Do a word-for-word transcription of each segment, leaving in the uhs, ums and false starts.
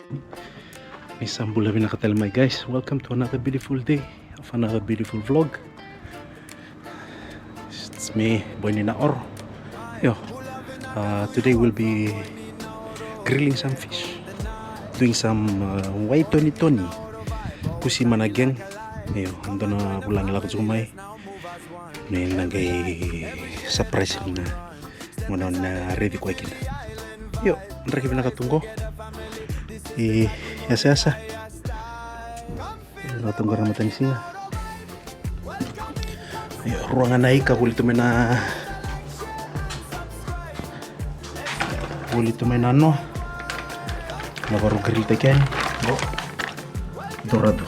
Ni sa bula vinaka tale mai, guys. Welcome to another beautiful day of another beautiful vlog. It's me, Boy ni Naoro. Io, uh, today we'll be grilling some fish, doing some, uh, wai tonitoni, Kusi Mana Gang. Io, dua na vulagi lako tiko mai. Me na qai surprise na gauna o na raici koya kina. Io, draki vinaka tu qo. I yasayasa. Vinaka tu qo na matanisiga. Io, rua ga na ika voli tu mai na, voli tu mai na noa. Na varu grill taki yani. Io. Dorado.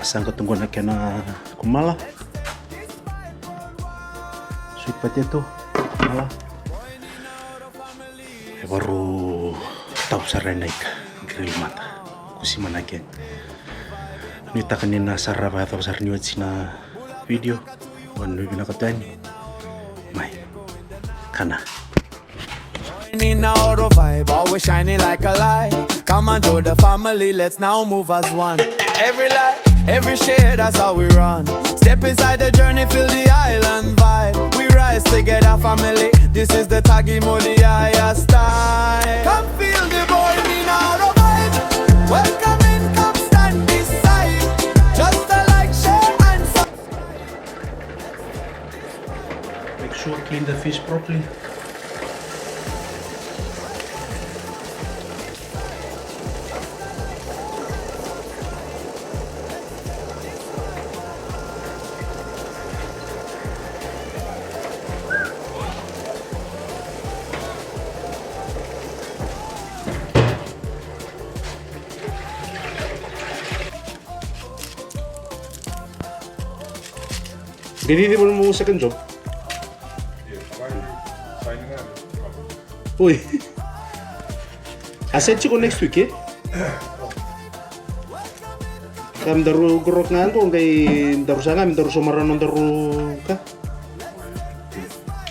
Saqa tu qo na kena kumala. Sweet potato, kumala. E varu tau sara na ika, grill mata. Kusi Mana Gang. Nuitaka ni na sarava yacova sara ni oti na video. Wa nuitaka vinaka tu yani. Mai. Kana. Ni Naoro vibe, always shining like a light. Come and join the family, let's now move as one. Every like, every share, that's how we run. Step inside the journey, feel the island vibe. We rise together, family. This is the Tagi Modiaya style. Come feel the boy ni Naoro vibe. Welcome in, come stand beside. Just a like, share and subscribe. Make sure clean the fish properly. Qai cici voli mo second job. Oi. A set tiko next week, e? Ka me daru grok ga qo, qai daru sa ga me daru somara nodaru ka.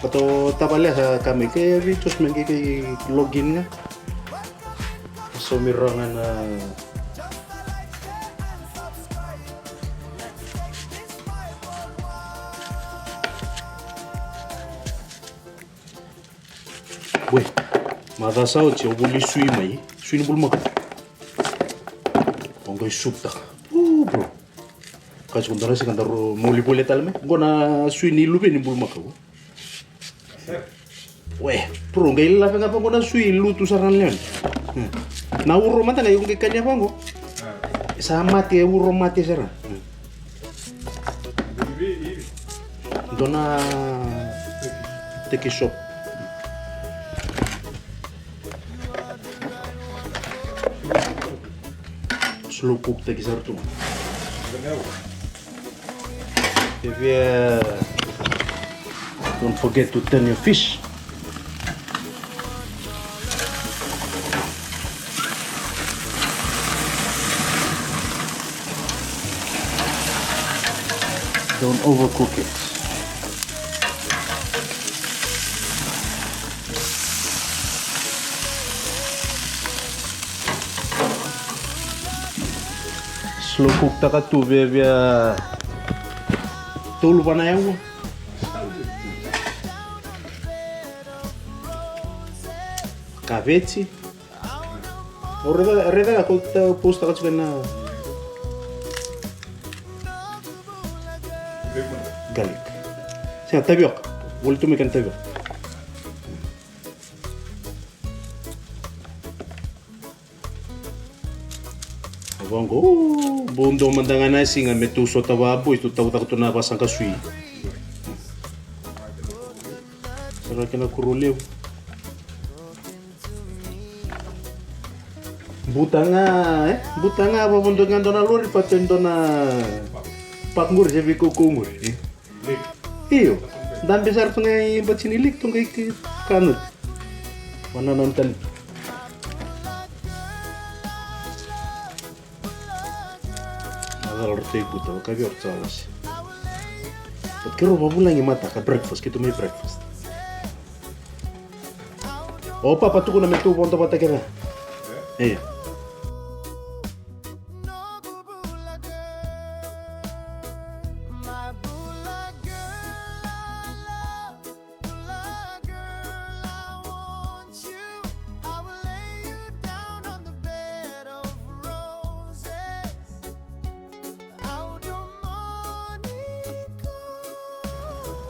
Koto tavale sa ka mai ke vi tus me qai login ga. Somira ga na Boi, maca sa oti au voli sui mai, sui ni bulumakau. Au qai suptaka. Uu, bro. Kasi ko dara sika daru moli voli tale mai. Qo na sui ni luve ni bulumakau. We, bro, qai lave ga vaqo na sui lutu sara na lewe. Hmm. Na uro mada ga iko qai kania vaqo. Sa mate, uro mate sara. Hmm. Dua na teki shop. Slow cook taki sara tu. If you, uh, don't forget to turn your fish. Don't overcook it. Slow cook taka tu via, via tolu va na aua. Kavetsi. O raica, raica ko ta post taka tiko na garlic. Sega, tavioka. Voli tu mai kena tavioka. Vaqo, o, bau dua mada ga na siga me tu sota vaboi, tu taucaka tu na vasaqa sui. Sara kena kuro levu. Buta ga, e? Buta ga, vavudua ga dua na lori, vata e dua na pak qori, se veikaukaua qori, e? Io, dabe sara tu ga i bati ni lake tu ga i ke kana. Vanananu tale. Na cala ratou i buta, ka vei ratou sa lasi. But keirau vavulagi mada ka breakfast, keitou mai breakfast. O papa, tukuna me tu vodo vata kei ga. Io.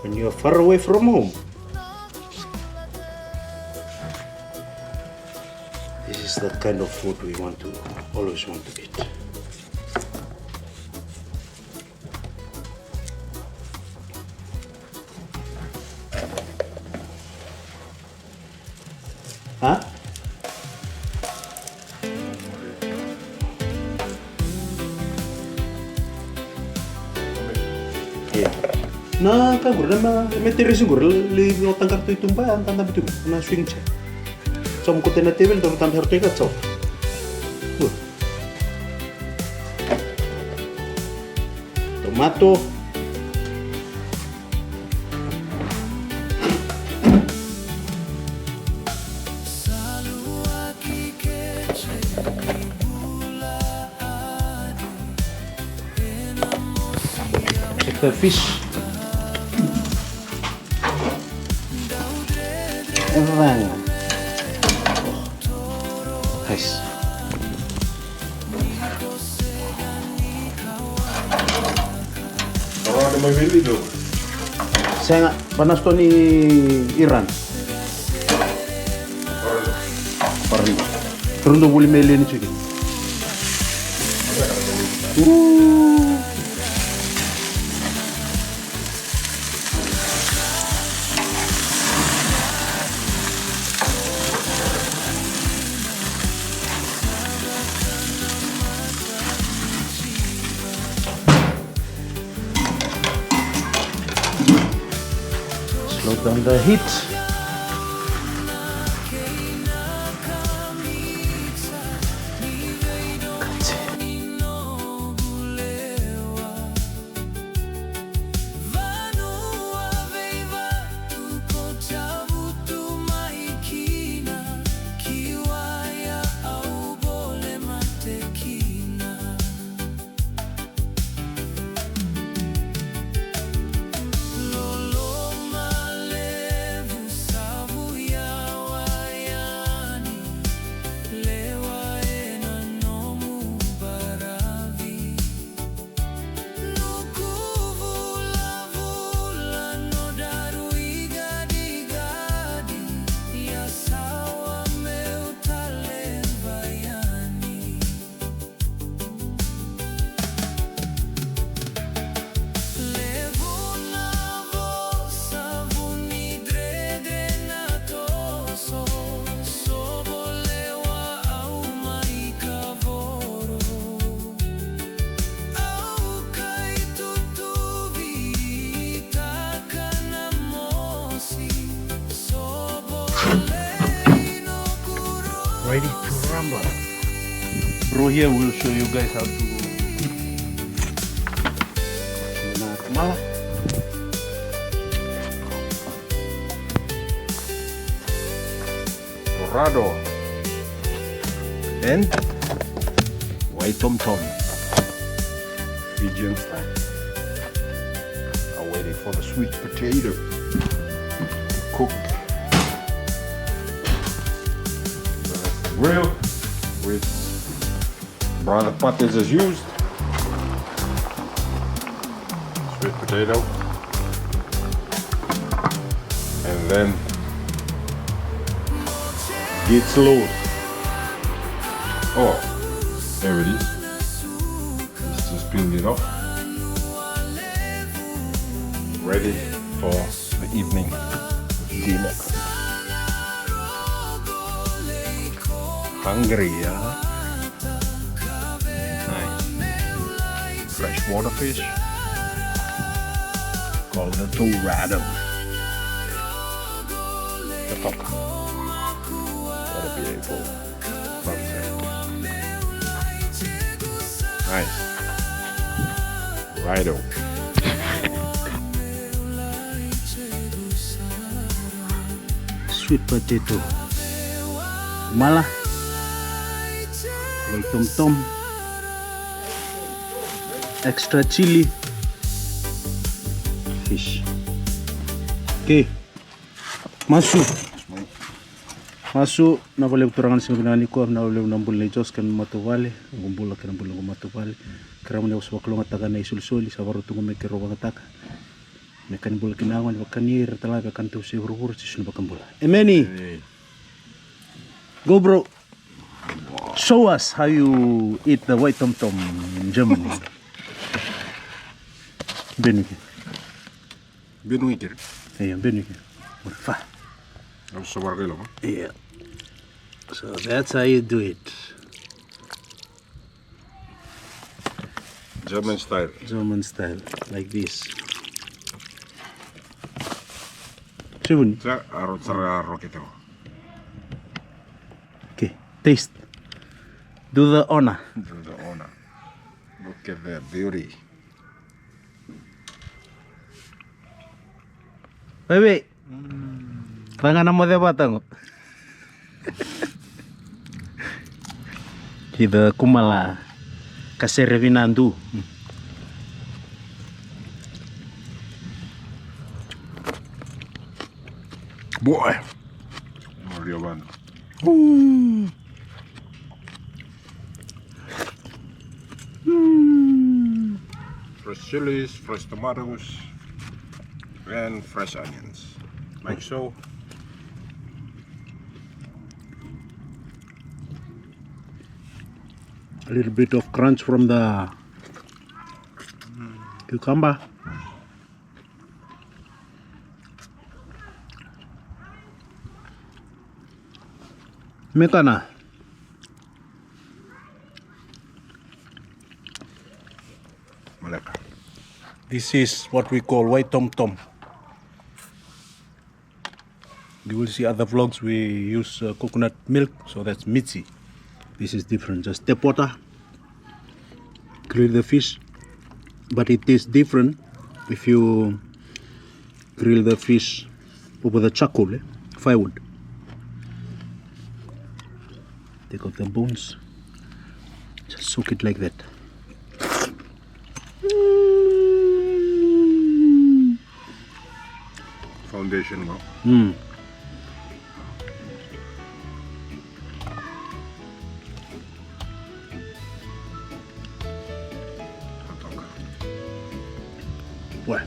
When you are far away from home, this is the kind of food we want to, always want to eat. Ha? Io. Na ka qori, na ma, me teresi qori, le, le, o taqara tu i tuba, a, da, da, tu, na swing chair. Sa mo kote na teveli, da, da, da, tu i ka, ciao. Io. Tomato. Check the fish. Evanga. Nice. Sega, pa na sitoa ni Iran. Parali. Parali. Rau dau voli mai leni tiko. Ooh. Slow down the heat. Ready to rumble. Bro here will show you guys how to do na tamala. Dorado and white tom tom. Fijian style. Are waiting for the sweet potato to cook. Grill with Brother Pat is as used. Sweet potato. And then get slow. Oh, there it is. Let's just peel it off. Ready for the evening dinner. Hungry, yeah? Nice. Freshwater fish. Called the dorado. The papa. What a beautiful sunset. Nice. Righto. Sweet potato. Mala. Wai tomtom. Extra chili. Fish. Okay. Masu. Masu, na vale turaga na siga vinaka nikua, na vale na bula nei Jos kei na matavuvale, noqu bula kei na bula noqu matavuvale. Kerea mo ni vakalougatataka na isolisoli sa vakarau tu qo me keirau vakayagataka. Me ka ni bula kina, gone vakani, ira tale ga vei keda tu e vuravura, Jisu na iVakabula. Emeni. Emeni. Go, bro. Show us how you eat the white tom tom in Germany. Benu ke. Benu ke. Io, benu ke. Fa. Au sa vara kai lava. Yeah. So that's how you do it. German style. German style, like this. Sivuni. Sa aro, sa aro ke tau. Okay, taste. Do the honor. Do the honor. Look at that beauty. Veve. Raga na moce vata qo. Ida kumala ka sere vinadu. Boy. Mario vana. Fresh chilies, fresh tomatoes, and fresh onions. Like so. A little bit of crunch from the cucumber. Mekana. Maleka. This is what we call white tom tom. You will see other vlogs we use, uh, coconut milk, so that's mitsi. This is different. Just tap water, grill the fish, but it tastes different if you grill the fish over the charcoal, eh? Firewood. Take out the bones. Just soak it like that. Foundation qo. Mm. Boy.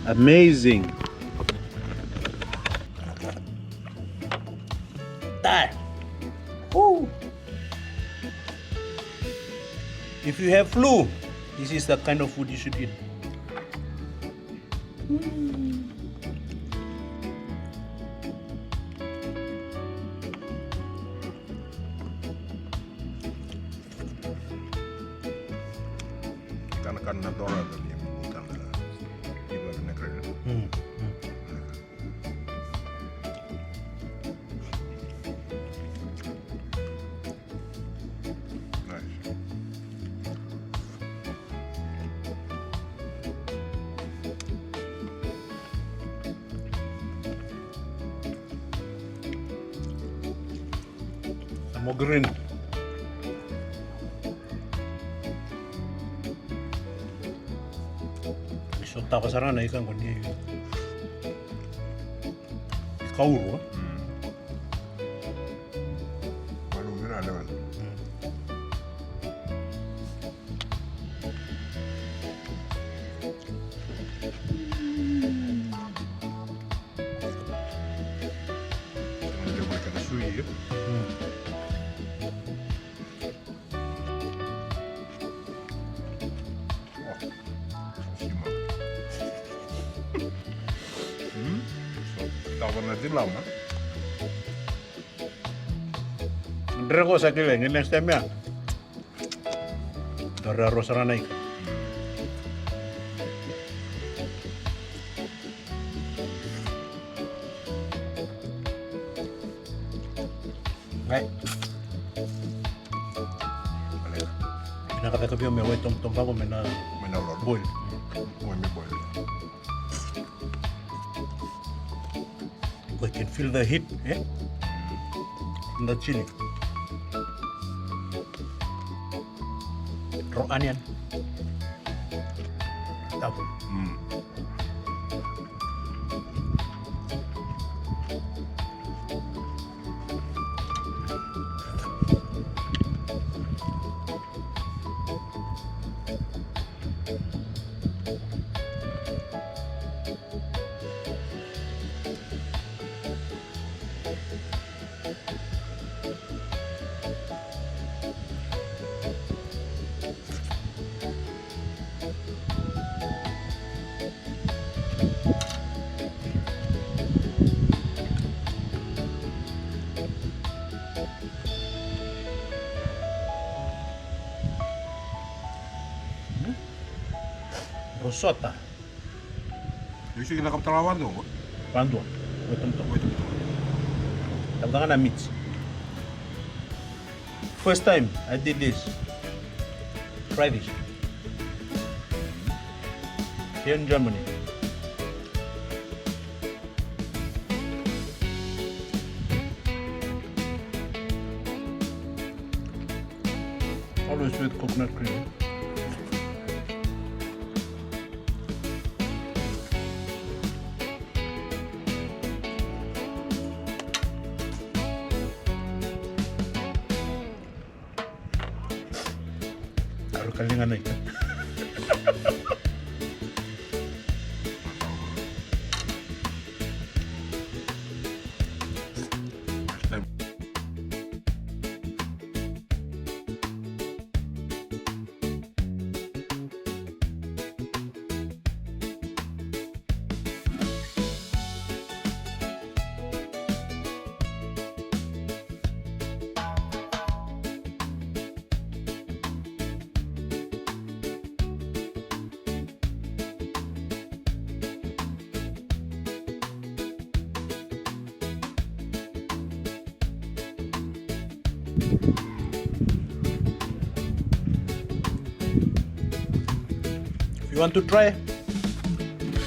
Amazing. Ah. Woo. If you have flu, this is the kind of food you should eat. Kana kana na tora da ni kana iba na kare. Mm, mm. Nice. Mo green. Sotava sara na ika qo ni kauru. Kauru vira lewa. Sui. Sima. Tava na dilama. Dreko sa kile ni next time ya. Dara rosa rana ika. Ngai. Vinaka vaka vei au me wai tomtom vaka me na boil. Boil me boil. I can feel the heat, eh? The chili. Raw onion. Tabu. Mm. Rosota. Io, sa kila cakava tale ga vakadua qo. Vakadua. Oi, tomato. Oi, tomato. Cakava ga na meat. First time I did this. Try this. Here in Germany. Always with coconut cream. Aro kaliga na ika. If you want to try,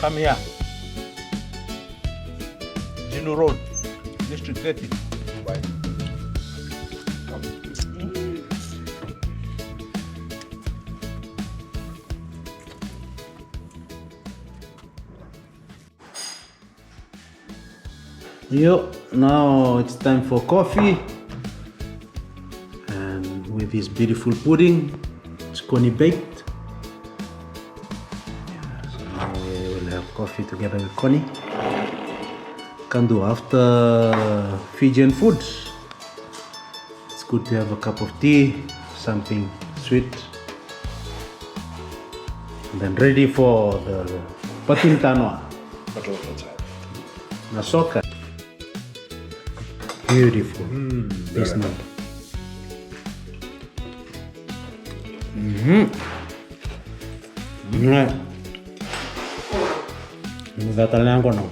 come here. Jinu Road, District thirty, Dubai. Yo, now it's time for coffee. And with this beautiful pudding, it's Connie baked. Yeah, so now we will have coffee together with Connie. Can do after Fijian foods. It's good to have a cup of tea, something sweet. And then ready for the patin tanoa. Na soka. Beautiful. Mm, this one. Mm-hmm. Mm. Ini gatal yang kono.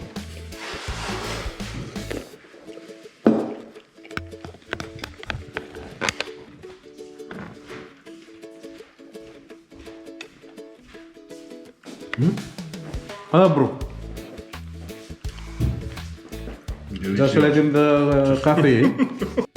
Hmm? Hello, bro. Just like in the, uh, cafe, eh?